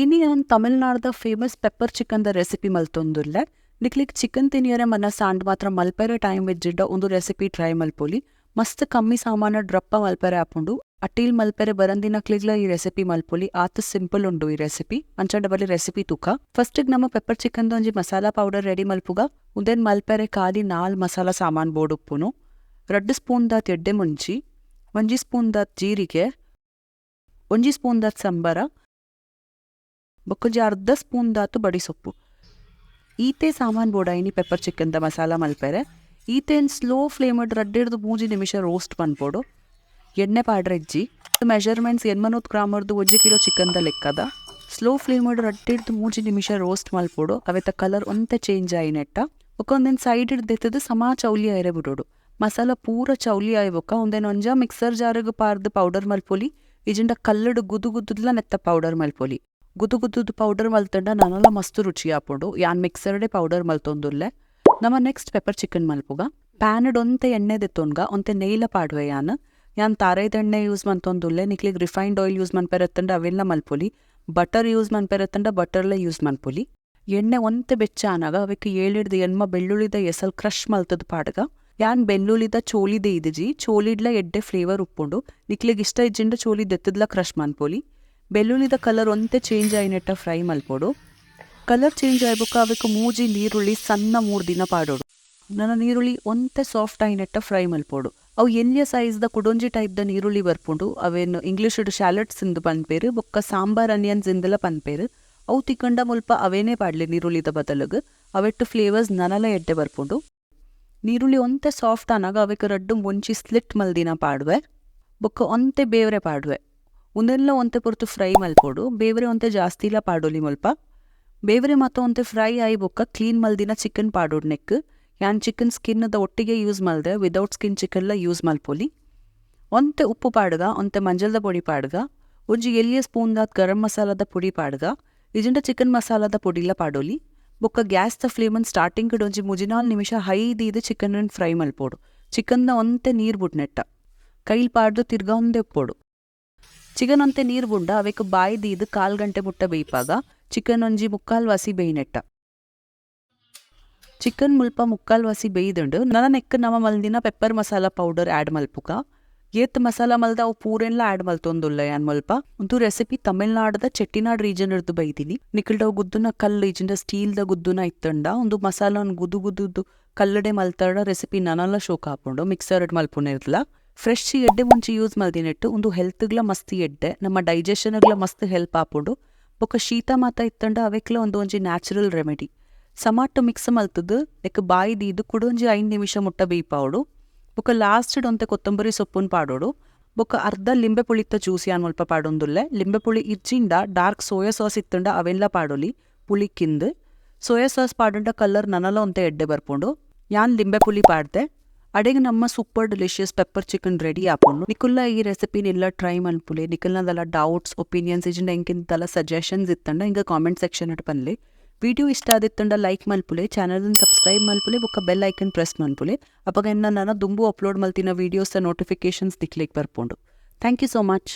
ಇನಿ ಯಾನ್ ತಮಿಳ್ನಾಡ್ದ famous pepper chicken ದ ರೆಸಿಪಿ ಮಲ್ತೊಂದುಲ್ಲೆ. ನಿಕ್ಲೆಗ್ ಚಿಕನ್ ತಿನಿಯರೆ ಮನಸ್ ಆಂಡ ಮಾತ್ರ ಮಲ್ಪೆರೆ ಟೈಮ್ ಇಜ್ಜಿಡ ಉಂದು ರೆಸಿಪಿ ಟ್ರೈ ಮಲ್ಪೊಲಿ. ಮಸ್ತ್ ಕಮ್ಮಿ ಸಾಮಾನು ರಪ್ಪ ಮಲ್ಪೆರೆ ಆಪುಂಡು. ಅಟಿಲ್ ಮಲ್ಪೆರೆ ಬರಂದಿನಕ್ಲೆಗ್ಲ ಈ ರೆಸಿಪಿ ಮಲ್ಪೊಲಿ, ಆತ್ ಸಿಂಪಲ್ ಉಂಡು ಈ ರೆಸಿಪಿ. ಅಂಚಾಂಡ ಬಲೆ ರೆಸಿಪಿ ತೂಕ. ಫಸ್ಟ್ ನಮ್ಮ ಪೆಪ್ಪರ್ ಚಿಕನ್ ಒಂಜಿ ಮಸಾಲಾ ಪೌಡರ್ ರೆಡಿ ಮಲ್ಪುಗ. ಉಂದೆನ್ ಮಲ್ಪೆರೆ ಖಾಲಿ 4 ಮಸಾಲಾ ಸಾಮಾನ್ ಬೋಡುಪ್ಪುನು. 2 ಸ್ಪೂನ್ ದಾತ್ ಎಡ್ಡೆ ಮುಂಚಿ, 1 ಸ್ಪೂನ್ ದಾತ್ ಜೀರಿಗೆ, 1 ಸ್ಪೂನ್ ದಾತ್ ಸಂಬರ, ಬೊಕ್ಕೊಂಜಿ ಅರ್ಧ ಸ್ಪೂನ್ ದಾತ್ ಬಡಿಸೊಪ್ಪು. ಈತೆ ಸಾಮಾನ್ ಬೋಡಾಯಿನಿ ಪೆಪ್ಪರ್ ಚಿಕನ್ the masala ಮಲ್ಪೆರೆ. ಈತೆನ್ ಸ್ಲೋ ಫ್ಲೇಮ್ 2 ಡ್ದು 3 ನಿಮಿಷ ರೋಸ್ಟ್ ಮನ್ಪೊಡು. ಎಣ್ಣೆ ಪಾಡ್ರೆಜ್ಜಿ. ಮೆಜರ್ಮೆಂಟ್ಸ್ 800 ಗ್ರಾಮರ್ದು 1 ಕಿಲೋ ಚಿಕನ್ ದ ಲೆಕ್ಕದ. ಸ್ಲೋ ಫ್ಲೇಮ್ 2 ಡ್ದು 3 ನಿಮಿಷ ರೋಸ್ಟ್ ಮಲ್ಪೊಡು, ಅವೆತ ಕಲರ್ ಒಂತೆ ಚೇಂಜ್ ಆಯಿನೆಟ್ಟ. ಬೊಕ್ಕ ಒಂದೆನ್ ಸೈಡ್ ದೆತ್ತದು ಸಮಾ ಚೌಲಿ ಆಯರೆ ಬಿಡೋಡು. ಮಸಾಲ ಪೂರ ಚೌಲಿ ಆಯಿ ಬೊಕ್ಕ ಒಂದೆನ್ ಒಂಜ ಮಿಕ್ಸರ್ ಜಾರ್ಗ್ ಪಾರ್ದ್ ಪೌಡರ್ ಮಲ್ಪೊಲಿ, ಇಜಿಂಡ ಕಲ್ಲುಡು ಗುದು ಗುದ್ದುದ್ಲ ನೆತ್ತ ಪೌಡರ್ ಮಲ್ಪೊಲಿ. ಗುದು ಗುದ್ದುದು ಪೌಡರ್ ಮಲ್ತಂಡ ನನಲ ಮಸ್ತ್ ರುಚಿ ಆಪುಂಡು. ಯಾನ್ ಮಿಕ್ಸರ್ಡೆ ಪೌಡರ್ ಮಲ್ತೊಂದುಲ್ಲೆ. ನಮ next pepper chicken ಮಲ್ಪುಗ. ಪ್ಯಾನ್ಡ್ ಒಂತೆ ಎಣ್ಣೆ ದೆತ್ತೊನ್ಗ, ಒಂತೆ ನೆಯ್ಲ ಪಾಡುವೆ ಯಾನ್. ಯಾನ್ ತಾರಾಯ್ದ ಎಣ್ಣೆ ಯೂಸ್ ಮಲ್ತೊಂದುಲ್ಲೆ. ನಿಕ್ಲೆಗ್ refined oil use ಮನ್ಪೆರತ್ತಂಡ ಅವೆಲ್ಲ ಮಲ್ಪೊಲಿ. ಬಟರ್ ಯೂಸ್ ಮನ್ಪೆರತ್ತಂಡ ಬಟರ್ಲ ಯೂಸ್ ಮನ್ಪೊಲಿ. ಎಣ್ಣೆ ಒಂತೆ ಬೆಚ್ಚ ಆನಗ ಅವೆಕ್ 7 ಡ್ದು 8 ಬೆಳ್ಳುಳ್ಳಿದ ಎಸಲ್ ಕ್ರಷ್ ಮಲ್ತದ್ ಪಾಡ್ಗ. ಯಾನ್ ಬೆಳ್ಳುಳ್ಳಿದ ಚೋಲಿ ದೆಯ್ದಿಜಿ, ಚೋಲಿಡ್ಲ ಎಡ್ಡೆ ಫ್ಲೇವರ್ ಉಪ್ಪುಂಡು. ನಿಕ್ಲೆಗ್ ಇಷ್ಟ ಇಜ್ಜಿಂಡ ಚೋಲಿ ದೆತ್ತದ್ಲ ಕ್ರಷ್ ಮನ್ಪೊಲಿ. ಬೆಳ್ಳುಳ್ಳಿದ ಕಲರ್ ಒಂತೆ ಚೇಂಜ್ ಆಯಿನೆಟ್ಟ ಫ್ರೈ ಮಲ್ಪೊಡು. ಕಲರ್ ಚೇಂಜ್ ಆಯ್ಬೊಕ್ಕ ಅವೆಕ್ 3 ನೀರುಳ್ಳಿ ಸಣ್ಣ ಮೂರ್ದಿನ ಪಾಡೊಡು. ನನ ನೀರುಳ್ಳಿ ಒಂತೆ ಸಾಫ್ಟ್ ಆಯಿನೆಟ್ಟ ಫ್ರೈ ಮಲ್ಪೊಡು. ಅವು ಎಲ್ಯ ಸೈಜ್ ದ ಕುಡೊಂಜಿ ಟೈಪ್ ದ ನೀರುಳ್ಳಿ ಬರ್ಪುಂಡು. ಅವೆನ್ ಇಂಗ್ಲಿಷ್ ಶಾಲಟ್ಸ್ ಇಂದ್ ಪನ್ಪೆರ್, ಬೊಕ್ಕ ಸಾಂಬಾರ್ ಅನಿಯನ್ಸ್ ಇಂದಲ ಪನ್ಪೆರ್. ಅವು ತಿಕ್ಕಂಡ ಮುಲ್ಪ ಅವೇನೇ ಪಾಡ್ಲೆ ನೀರುಳ್ಳಿದ ಬದಲಗ್. ಅವೆಟ್ಟು ಫ್ಲೇವರ್ಸ್ ನನಲ ಎಡ್ಡೆ ಬರ್ಪುಂಡು. ನೀರುಳ್ಳಿ ಒಂತೆ ಸಾಫ್ಟ್ ಆನಗ ಅವೆಕ್ 2 ಮುಂಚಿ ಸ್ಲಿಟ್ ಮಲ್ದಿನ ಪಾಡುವೆ, ಬೊಕ್ಕ ಒಂತೆ ಬೇವ್ರೆ ಪಾಡುವೆ. ಉಂದೆಲ್ಲ ಒಂತೆ ಪೊರ್ತು ಫ್ರೈ ಮಲ್ಪೊಡು. ಬೇವ್ರೆ ಒಂತೆ ಜಾಸ್ತಿಲ ಪಾಡೊಲಿ ಮುಲ್ಪ. ಬೇವ್ರೆ ಮಾತ ಒಂತೆ ಫ್ರೈ ಆಯಿ ಬೊಕ್ಕ ಕ್ಲೀನ್ ಮಲ್ದಿನ ಚಿಕನ್ ಪಾಡೊಡು ನೆಕ್. ಯಾನ್ ಚಿಕನ್ ಸ್ಕಿನ್ ದ ಒಟ್ಟಿಗೆ ಯೂಸ್ ಮಲ್ದೆ, ವಿದೌಟ್ ಸ್ಕಿನ್ ಚಿಕನ್ಲ ಯೂಸ್ ಮಲ್ಪೊಲಿ. ಒಂತೆ ಉಪ್ಪು ಪಾಡ್ಗ, ಒಂತೆ ಮಂಜಲ್ದ ಪೊಡಿ ಪಾಡ್ಗ, ಒಂಜಿ ಎಲ್ಯ ಸ್ಪೂನ್ ದಾತ್ ಗರಂ ಮಸಾಲದ ಪೊಡಿ ಪಾಡ್ಗ. ಇಜಿಂಡ ಚಿಕನ್ ಮಸಾಲದ ಪೊಡಿಲ ಪಾಡೊಲಿ. ಬೊಕ್ಕ ಗ್ಯಾಸ್ ದ ಫ್ಲೇಮನ್ ಸ್ಟಾರ್ಟಿಂಗ್ ಒಂಜಿ 3-4 ನಿಮಿಷ ಹೈ ದೀದ್ ಚಿಕನ್ ಫ್ರೈ ಮಲ್ಪೊಡು. ಚಿಕನ್ ದ ಒಂತೆ ನೀರ್ ಬುಡ್ನೆಟ್ಟ ಕೈಲ್ ಪಾಡ್ದು ತಿರ್ಗಾವೊಂದೇ ಉಪ್ಪೊಡು. ಚಿಕನ್ ಒಂತೆ ನೀರ್ ಬುಂಡ ಅವೆಕ್ ಬಾಯಿ ದೀದ್ ಕಾಲ್ ಗಂಟೆ ಮುಟ್ಟ ಬೇಯ್ಪಾಗ, ಚಿಕನ್ ಒಂಜಿ ಮುಕ್ಕಾಲ್ ವಾಸಿ ಬೇಯ್ನೆಟ್ಟ. ಚಿಕನ್ ಮುಲ್ಪ ಮುಕ್ಕಾಲ್ ವಾಸಿ ಬೇಯ್ದುಂಡು. ನನ ನೆಕ್ ನಮ ಮಲ್ದಿನ pepper masala powder add ಮಲ್ಪುಗ. ಏತ್ ಮಸಾಲ ಮಲ್ದ ಅವು ಪೂರೆನ್ಲ ಆಡ್ ಮಲ್ತೊಂದುಲ್ಲ ಯಾನ್ ಮುಲ್ಪ. ಉಂದು ರೆಸಿಪಿ ತಮಿಳ್ನಾಡ್ದ ಚೆಟ್ಟಿನಾಡ್ ರೀಜನ್ ರ್ದು ಬೈದಿನಿ. ನಿಕಲ್ಡ ಗುದ್ದುನ ಕಲ್ಲು ಇಜಿಂಡ ಸ್ಟೀಲ್ ದ ಗುದ್ದುನ ಇತ್ತಂಡ ಉಂದು ಮಸಾಲನ್ ಗುದು ಗುದ್ದುದು ಕಲ್ಲಡೆ ಮಲ್ತಡ ರೆಸಿಪಿ ನನಲ ಶೋಕ್ ಆಪುಂಡು ಮಿಕ್ಸರ್ ಮಲ್ಪುನೆರ್ದ್ಲ. ಫ್ರೆಶ್ ಎಡ್ಡೆ ಮುಂಚಿ ಯೂಸ್ ಮಲ್ದಿನೆಟ್ಟು ಉಂದು ಹೆಲ್ತ್ಗ್ಲ ಮಸ್ತ್ ಎಡ್ಡೆ, ನಮ್ಮ ಡೈಜೆಷನ್ಗ್ಲ ಮಸ್ತ್ ಹೆಲ್ಪ್ ಆಪುಂಡು. ಬೊಕ್ಕ ಶೀತ ಮಾತ ಇತ್ತಂಡ ಅವೆಕ್ಲ ಒಂದು ಒಂಜಿ ನ್ಯಾಚುರಲ್ ರೆಮಿಡಿ. ಸಮಾಟ್ ಮಿಕ್ಸ್ ಮಲ್ತದು ನೆಕ್ ಬಾಯಿ ದೀದ್ ಕುಡೊಂಜಿ 5 ನಿಮಿಷ ಮುಟ್ಟ ಬೇಯ್ಪಾವೊಡು. ಬೊಕ್ಕ ಲಾಸ್ಟ್ ಒಂತೆ ಕೊತ್ತಂಬರಿ ಸೊಪ್ಪುನ್ ಪಾಡೊಡು. ಬೊಕ್ಕ ಅರ್ಧ ಲಿಂಬೆ ಪುಳಿತ ಜ್ಯೂಸ್ ಯಾನ್ ಮುಲ್ಪ ಪಾಡೊಂದುಲ್ಲೆ. ಲಿಂಬೆ ಪುಳಿ ಇಜ್ಜಿಂಡ dark soya sauce ಇತ್ತಂಡ ಅವೆನ್ಲ ಪಾಡೊಲಿ ಪುಳಿಕ್ಕಿಂದ್. ಸೋಯಾ ಸಾಸ್ ಪಾಡುಂಡ ಕಲರ್ ನನಲ ಒಂತೆ ಎಡ್ಡೆ ಬರ್ಪುಂಡು. ಯಾನ್ ಲಿಂಬೆ ಪುಳಿ ಪಾಡ್ದೆ. ಅಡೆಗ್ ನಮ್ಮ super delicious pepper chicken ready ಆಪುಂಡು. ನಿಕುಲ್ಲ ಈ ರೆಸಿಪಿನ್ ಇಲ್ಲ ಟ್ರೈ ಮನ್ಪುಲೆ. ನಿಕಲ್ನದಲ ಡೌಟ್ಸ್, ಒಪಿನಿಯನ್ಸ್ ಇಜಿಂಡ ಎಂಕಿಂತಲ ಸಜೆಷನ್ಸ್ ಇತ್ತಂಡ ಇಂಗ ಕಾಮೆಂಟ್ ಸೆಕ್ಷನ್ it ಪನ್ಲೆ. Video ಇಷ್ಟ ಆದಿತ್ತಂಡ ಲೈಕ್ ಮಲ್ಪುಲೆ, ಚಾನಲ್ ಸಬ್ಸ್ಕ್ರೈಬ್ ಮಲ್ಪುಲೆ, ಬೊಕ್ಕ bell icon press ಮನ್ಪುಲೆ. ಅಪಗ ಎನ್ನ ನನ ದುಂಬು ಅಪ್ಲೋಡ್ ಮಲ್ತಿನ ವೀಡಿಯೋಸ್ ನೋಟಿಫಿಕೇಶನ್ಸ್ ನಿಕ್ಲೆಗ್ ಬರ್ಪುಂಡು. Thank you so much.